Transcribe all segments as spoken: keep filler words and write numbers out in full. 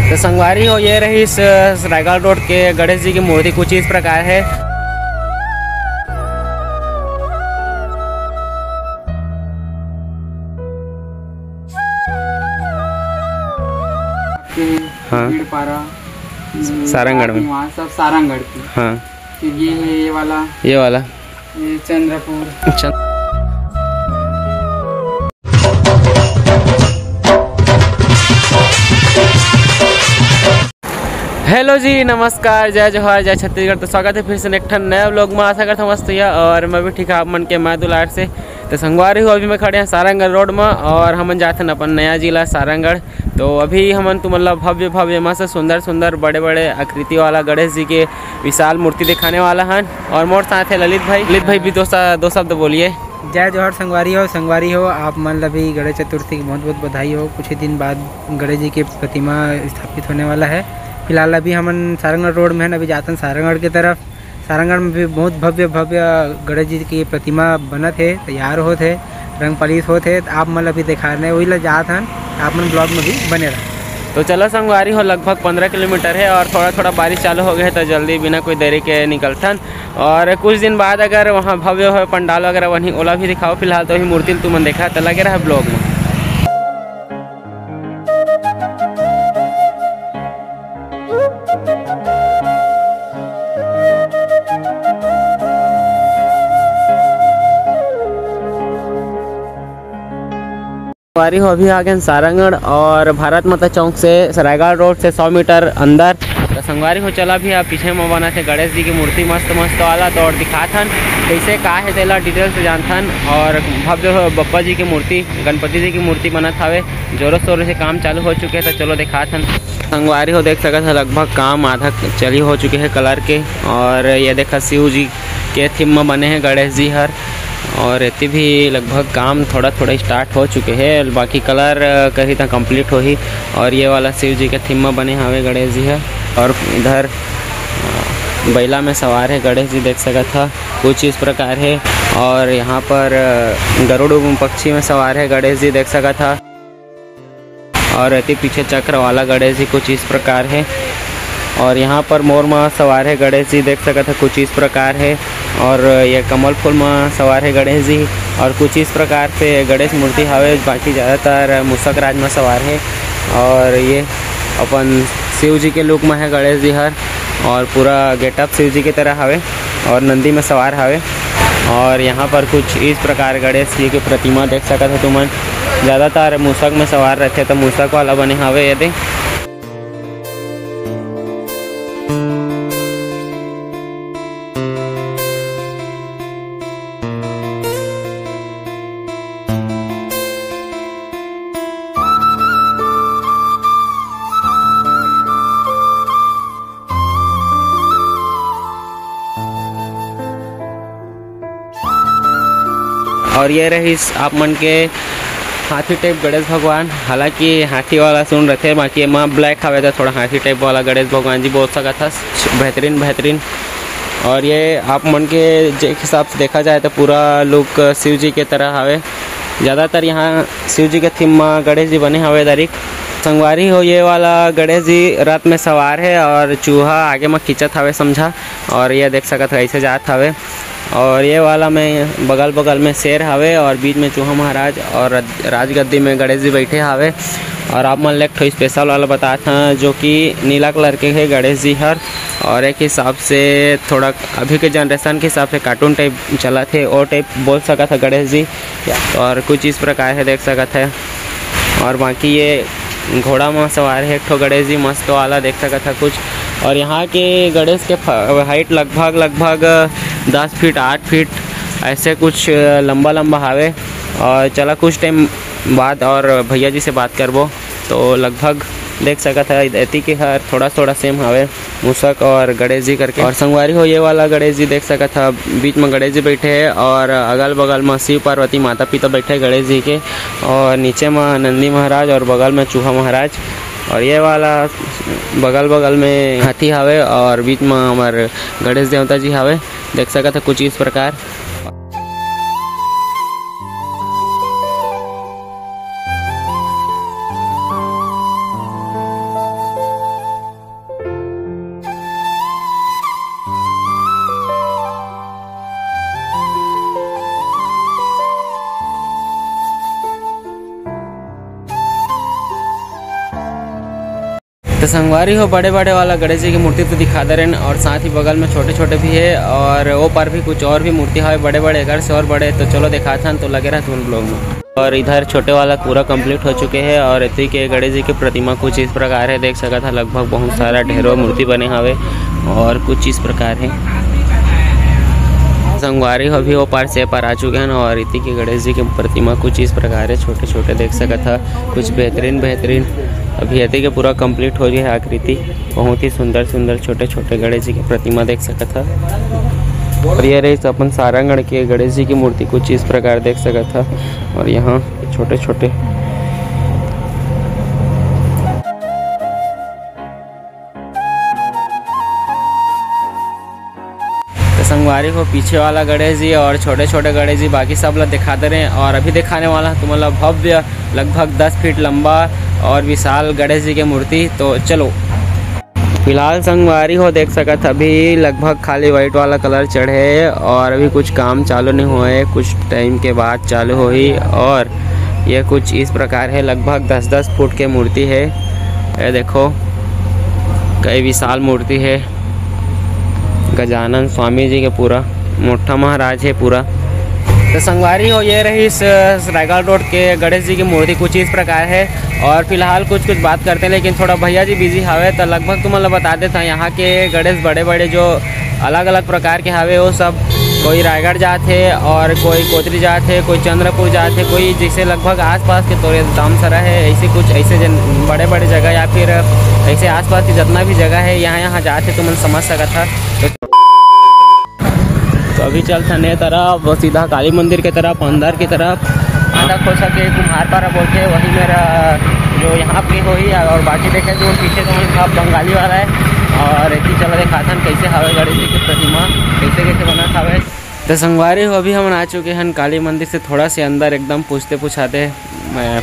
तो संगवारी हो, ये रहिस रायगढ़ रोड के गणेश जी की मूर्ति कुछ इस प्रकार है। आपके हाँ। भीड़पारा, सारंगढ़ में। वहाँ सब सारंगढ़ की। हाँ। तो ये है ये वाला। ये वाला। ये चंद्रपुर। चंद- हेलो जी, नमस्कार, जय जोहार, जय छत्तीसगढ़। तो स्वागत है फिर से एक ठन नया व्लॉग में। आशा करता हूँ मस्त हुआ और मैं भी ठीक, आप मन के मैं दुलार से। तो संगवारी हो, अभी मैं खड़े हैं सारंगढ़ रोड में और हमन जाथन अपन नया जिला सारंगढ़। तो अभी हमन तुमन ला भव्य भव्य मस्त सुंदर सुंदर बड़े बड़े आकृति वाला गणेश जी के विशाल मूर्ति दिखाने वाला हन। और मोर साथ है ललित भाई। ललित भाई भी दो सा-, दो शब्द बोलिए। जय जोहार संगवारी हो। संगवारी हो, आप मन ला भी गणेश चतुर्थी की बहुत बहुत बधाई हो। कुछ ही दिन बाद गणेश जी के प्रतिमा स्थापित होने वाला है। फिलहाल अभी हमन सारंगढ़ रोड में हन, अभी जातन सारंगढ़ की तरफ। सारंगढ़ में भी बहुत भव्य भव्य गणेश जी की प्रतिमा बनत हे, तैयार होत हे, रंग पालिश होत हे। आप मन ला भी दिखाने वही ला जात हन, आप मन व्लॉग में भी बने रह। तो चलो संगवारी हो, लगभग पंद्रह किलोमीटर है और थोड़ा थोड़ा बारिश चालू हो गया है, तो जल्दी बिना कोई देरी के निकलथन। और कुछ दिन बाद अगर वहाँ भव्य हो पंडाल वगैरह बनी, ओला भी दिखाओ। फिलहाल तो वही मूर्ति ल तुमन देखा, तो लगे रहा व्लॉग में। संगवारी हो, अभी आ गए सारंगढ़ और भारत माता चौक से, रायगढ़ रोड से सौ मीटर अंदर। तो संगवारी हो, चला भी आप पीछे में बना थे गणेश जी की मूर्ति मस्त मस्त वाला, तो और दिखाथन कैसे का है तेला डिटेल से जानथन। और भव्य हो बप्पा जी की मूर्ति, गणपति जी की मूर्ति बनत हवे, जोरों शोरों से काम चालू हो चुके हैं। तो चलो दिखाथन। संगवारी हो, देख सकत है लगभग काम आधा चली हो चुके हैं कलर के। और ये देखा शिव जी के थीम में बने हैं गणेश जी हर। और एती भी लगभग काम थोड़ा थोड़ा स्टार्ट हो चुके हे, बाकी कलर, अ, कही त कंप्लीट होही। और ये वाला शिव जी के थीम में बने हवे गणेश जी ह। और इधर, अ, बैला में सवार है गणेश जी, देख सकत ह कुछ इस प्रकार है। और यहाँ पर, अ, गरुड़ पक्षी में सवार है गणेश जी, देख सकत ह। और एती पीछे चक्र वाला गणेश जी कुछ इस प्रकार है। और यहाँ पर मोर मा सवार है गणेश जी, देख सकत है कुछ इस प्रकार है। और ये कमल फूल मा सवार है गणेश जी। और कुछ इस प्रकार से गणेश मूर्ति हवे, बाकी ज़्यादातर मूसक राज मा सवार है। और ये अपन शिव जी के लुक मा है गणेश जी हर, और पूरा गेटअप शिव जी की तरह हवे। और नंदी में सवार हवे। और यहाँ पर कुछ इस प्रकार गणेश जी की प्रतिमा देख सकत हो तुमन। ज़्यादातर मूसक में सवार रहते, तो मूसक वाला बने हवे ये दे। और ये रहिस आप मन के हाथी टाइप गणेश भगवान। हालांकि हाथी वाला सुन रथे, बाकी एमा ब्लैक हवे, तो थोड़ा हाथी टाइप वाला गणेश भगवान जी बोल सकत हस। बेहतरीन, बेहतरीन। और ये आप मन के जे हिसाब से देखा जाए, तो पूरा लुक शिव जी के तरह हवे। ज़्यादातर यहाँ शिव जी के थीम मा गणेश जी बने हवे दारिक। संगवारी हो, ये वाला गणेश जी रथ में सवार है और चूहा आगे में खींचत हवे समझा। और ये देख सकत है, ऐसे जात हवे। और ये वाला में बगल बगल में शेर हवे और बीच में चूहा महाराज और राज-, राजगद्दी में गणेश जी बैठे हवे। और आप मन ला एक ठो स्पेशल वाला बतात हन, जो कि नीला कलर के है गणेश जी हर। और एक हिसाब से थोड़ा अभी के जनरेशन के हिसाब से कार्टून टाइप चलत है, वो टाइप बोल सकत है गणेश जी। और कुछ इस प्रकार है, देख सकत है। और बाकी ये घोड़ा में सवार है एक ठो गणेश जी, मस्त वाला, देख सकत है कुछ। और यहाँ के गणेश के फ-, हाइट लगभग, लगभग दस फीट, आठ फीट, ऐसे कुछ लंबा लंबा हावे। और चला कुछ टाइम बाद और भैया जी से बात करबो। तो लगभग देख सकत है, एती के हर थोड़ा थोड़ा सेम हावे, मूसक और गणेश जी करके। और संगवारी हो, ये वाला गणेश जी देख सकत है, बीच में गणेश जी बैठे हैं और अगल बगल में शिव पार्वती माता पिता बैठे हैं गणेश जी के। और नीचे में नंदी महाराज और बगल में चूहा महाराज। और ये वाला बगल बगल में हाथी हावे और बीच में हमार गणेश देवता जी हावे, देख सकत है कुछ इस प्रकार। संगवारी हो, बड़े बड़े वाला गणेश जी की मूर्ति तो दिखा दे रहे हैं और साथ ही बगल में छोटे छोटे भी है और वो पर भी कुछ और भी मूर्ति है बड़े बड़े, घर से और बड़े। तो चलो दिखाथन, तो लगे रहा तुम लोग में। और इधर छोटे वाला पूरा कंप्लीट हो चुके हैं और इतनी के गणेश जी की प्रतिमा कुछ इस प्रकार है, देख सकत है लगभग बहुत सारा ढेरों मूर्ति बने हवे और कुछ इस प्रकार है। संगवारी हो, अभी वो पार से पार आ चुके हैं और इतनी के गणेश जी की प्रतिमा कुछ इस प्रकार है, छोटे छोटे देख सकत है, कुछ बेहतरीन बेहतरीन। अभी इतनी के पूरा कंप्लीट हो गया है आकृति। बहुत ही सुंदर सुंदर छोटे छोटे गणेश जी की प्रतिमा देख सकत है। और ये रही अपन सारंगढ़ के गणेश जी की मूर्ति कुछ इस प्रकार देख सकत है। और यहाँ छोटे छोटे तो संगवारी हो, पीछे वाला गणेश जी और छोटे छोटे गणेश जी बाकी सब ला दिखा दे रहे हैं। और अभी दिखाने वाला है तुमन ला भव्य, लगभग दस फीट लंबा और विशाल गणेश जी की मूर्ति। तो चलो, फिलहाल संगवारी हो देख सकत, अभी लगभग खाली व्हाइट वाला कलर चढ़े है और अभी कुछ काम चालू नहीं हुआ है, कुछ टाइम के बाद चालू होही। और ये कुछ इस प्रकार है, लगभग दस दस फुट के मूर्ति है। ये देखो, कई विशाल मूर्ति है गजानन स्वामी जी के, पूरा मोठा महाराज है पूरा। तो संगवारी हो, ये रही इस, अ, रायगढ़ रोड के गणेश जी की मूर्ति कुछ इस प्रकार है। और फिलहाल कुछ कुछ बात करते हैं, लेकिन थोड़ा भैया जी बिजी हवे, तो लगभग तुमन ला बता देता हूँ, यहाँ के गणेश बड़े बड़े जो अलग अलग प्रकार के हवे, वो सब कोई रायगढ़ जात है और कोई कोतरी जात है, कोई चंद्रपुर जात है, कोई जैसे लगभग आसपास के तोरे दामसरा है, ऐसे कुछ ऐसे जन बड़े बड़े जगह या फिर ऐसे आसपास के जितना भी जगह है, यहाँ यहाँ जात है, तुमन समझ सकत है। तो तो अभी चलथन ए तरफ, सीधा काली मंदिर के तरफ, अंदर की तरफ। जहाँ तक हो सके कुम्हार पारा बोलथे, वही मेरा जो यहाँ पे होही। और बाकी देखे तो पीछे तो सब बंगाली वाला है। और एक ही चला दिखाथन कैसे हवे गणेश जी की प्रतिमा, कैसे कैसे बनत हवे। तो संगवारी हो, अभी हमन आ चुके हैं काली मंदिर से थोड़ा से अंदर, एकदम पूछते पूछाते, अ,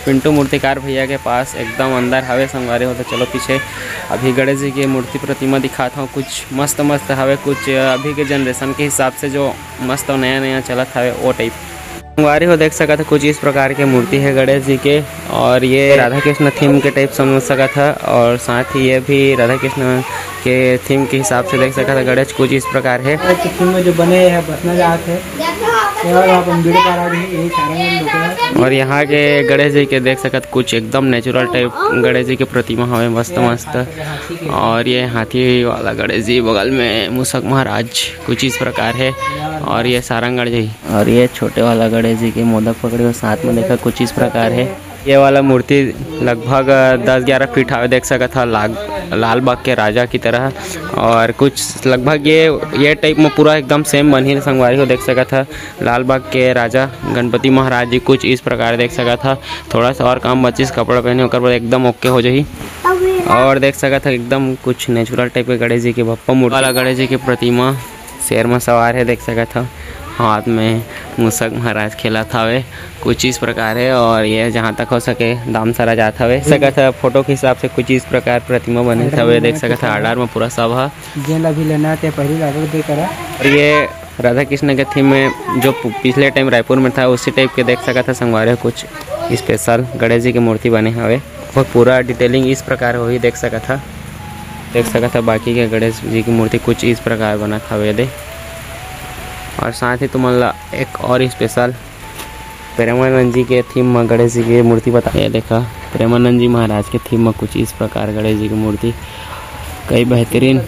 पिंटू मूर्तिकार भैया के पास एकदम अंदर हवे संगवारी हो। तो चलो पीछे अभी गणेश जी की मूर्ति प्रतिमा दिखात हूँ, कुछ मस्त मस्त हवे, कुछ अभी के जनरेशन के हिसाब से जो मस्त और नया नया चलत हवे, वो टाइप। संगवारी हो देख सकत है, कुछ इस प्रकार के मूर्ति है गणेश जी के, और ये राधा कृष्ण थीम के टाइप समझ सकत है, और साथ ही ये भी राधा कृष्ण के थीम के हिसाब से देख सकत है। गणेश कुछ इस प्रकार है। थीम में जो बने है, बसना जात है, केवल आप अंबेडकर आ गए, यही सारे लोग हैं। और यहाँ के गणेश जी के देख सकत, कुछ एकदम नेचुरल टाइप गणेश जी के प्रतिमा हवे, मस्त मस्त। और ये हाथी वाला गणेश जी, बगल में मूसक महाराज, कुछ इस प्रकार है। और ये सारंगढ़ जी, और ये छोटे वाला गणेश जी के मोदक पकड़े हुए, साथ में देखा कुछ इस प्रकार है। ये वाला मूर्ति लगभग दस ग्यारह फीट हवे, देख सकत हा, लाग-, लाल बाग के राजा की तरह। और कुछ लगभग ये, ये टाइप में पूरा एकदम सेम बनही संगवारी हो, देख सकत हा, लाल बाग के राजा गणपति महाराज जी कुछ इस प्रकार देख सकत हा। थोड़ा सा और काम बचिस, कपड़ा पहने, ओकर बाद एकदम ओके हो जाही। और देख सकत हा, एकदम कुछ नेचुरल टाइप के गणेश जी के बप्पा मूर्ति वाला गणेश जी के प्रतिमा शेर में सवार है, देख सकत हा। हाथ में मूसक महाराज खेलत हवे, कुछ इस प्रकार है। और ये जहाँ तक हो सके दामसरा जात हवे, सकत है फोटो के हिसाब से कुछ इस प्रकार प्रतिमा बने हवे, देख सकत है। आर्डर में पूरा सब है। जेन ला भी लेना है, ते पहली ला order दे करा। और ये राधा कृष्ण के थीम में जो पु-, पिछले टाइम रायपुर में था, उसी टाइप के देख सकत है संगवारी, कुछ स्पेशल गणेश जी की मूर्ति बने हवे। और पूरा डिटेलिंग इस प्रकार होही, देख सकत है, देख सकत है बाकी के गणेश जी की मूर्ति कुछ इस प्रकार बनत हवे दे। और साथ ही तुमन ला एक और स्पेशल प्रेमानंद जी के थीम में गणेश जी की मूर्ति बता, ये देखा, प्रेमानंद जी महाराज के थीम में कुछ इस प्रकार गणेश जी की मूर्ति, कई बेहतरीन।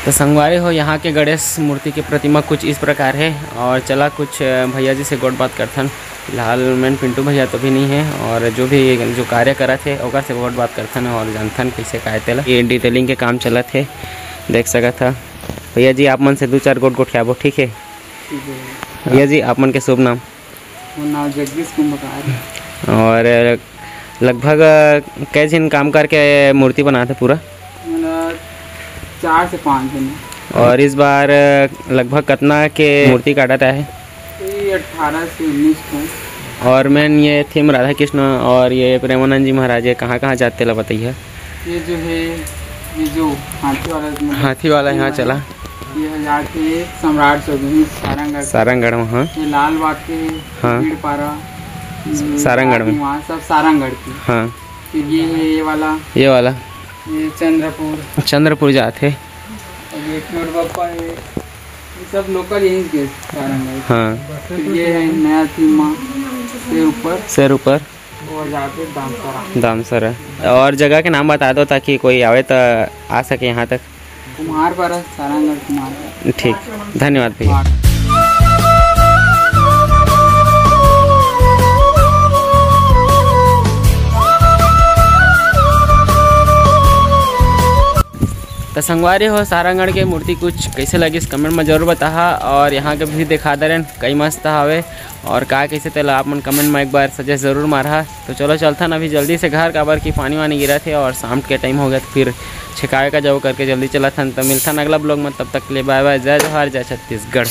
तो संगवारी हो, यहाँ के गणेश मूर्ति की प्रतिमा कुछ इस प्रकार है। और चला कुछ, अ, भैया जी से गोठ बात करथन। फिलहाल मेन पिंटू भैया तो भी नहीं है, और जो भी जो कार्य करत है, ओकर से गोठ बात करथन और जानथन कैसे काय तेला। ये डिटेलिंग के काम चलत है, देख सकत हा। भैया जी, आप मन से दो चार गोठ गोठियाबो, ठीक है? ठीक है। भैया जी, आप मन के शुभ नाम? मोर नाम जगदीश कुंभकार। और लगभग, अ, कै झिन काम करके मूर्ति बनात हे पूरा? मतलब, चार से पाँच झिन। और इस बार, अ, लगभग कतना के मूर्ति काटत आहे? ये अठारह से उन्नीस को। और मेन ये थीम राधा कृष्ण और ये प्रेमानंद जी महाराज, ये कहाँ-कहाँ जात तेला बताइए। ये जो है, ये जो हाथी वाला, मतलब, हाथी वाला यहाँ चला। ये हजार के सम्राट चौधरी सारंगढ़। सारंगढ़ में, हाँ। ये लाल बाग के है, हाँ। भीड़पारा, ये सारंगढ़ में। वहाँ सब सारंगढ़ की। हाँ। फिर ये है, ये वाला। ये वाला। ये चंद्रपुर। चंद्रपुर जात हे। और ये पेड़ बप्पा है, ये सब लोकल यहीं के सारंग है। हाँ। फिर ये है नया सीमा से ऊपर। सर ऊपर। वो जाके दामसरा। दामसरा। और जगह के नाम बता दो ताकि कोई आवे तो आ सके यहाँ तक। कुमारपारा, सारंगढ़ कुमारपारा। ठीक, धन्यवाद भैया। तो संगवारी हो, सारंगढ़ के मूर्ति कुछ कैसे लगिस, comment में जरूर बताहा। और यहाँ के भी दिखा दे रहेन, कई मस्त हवे। और का कैसे, तेला आप मन comment में एक बार suggest जरूर मारहा। तो चलो चलथन अभी जल्दी से घर, काबर कि पानी वानी गिरत हे और शाम के time हो गया, तो फिर छेकावे का जाओ करके जल्दी चलत हन। तो मिलथन अगला vlog में, तब तक के लिए bye bye, जय जोहार, जय छत्तीसगढ़।